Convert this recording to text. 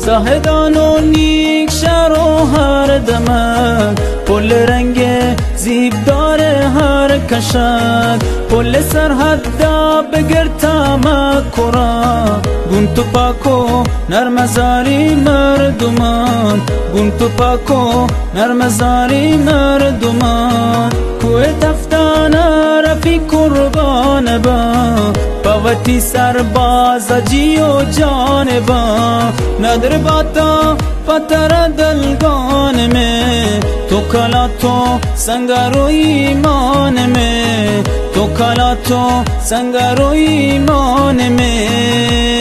زاہدان و نیک شہر و ہر دمگ، پل رنگ زیبدار ہر کشگ، پل سرحد ءَ بگر تا مکران، گون تو پاک و نرم زاری مردمان، گون تو پاک و نرم زاری مردمان. کوہ تفتان ءَ رفیق قربان باں، پہ وتی سرباز جی و جان باں. ندر باتاں پہ ترا دلگان میں، تو کلا تو سنگر و ایمان میں، تو کلا تو سنگر و ایمان میں.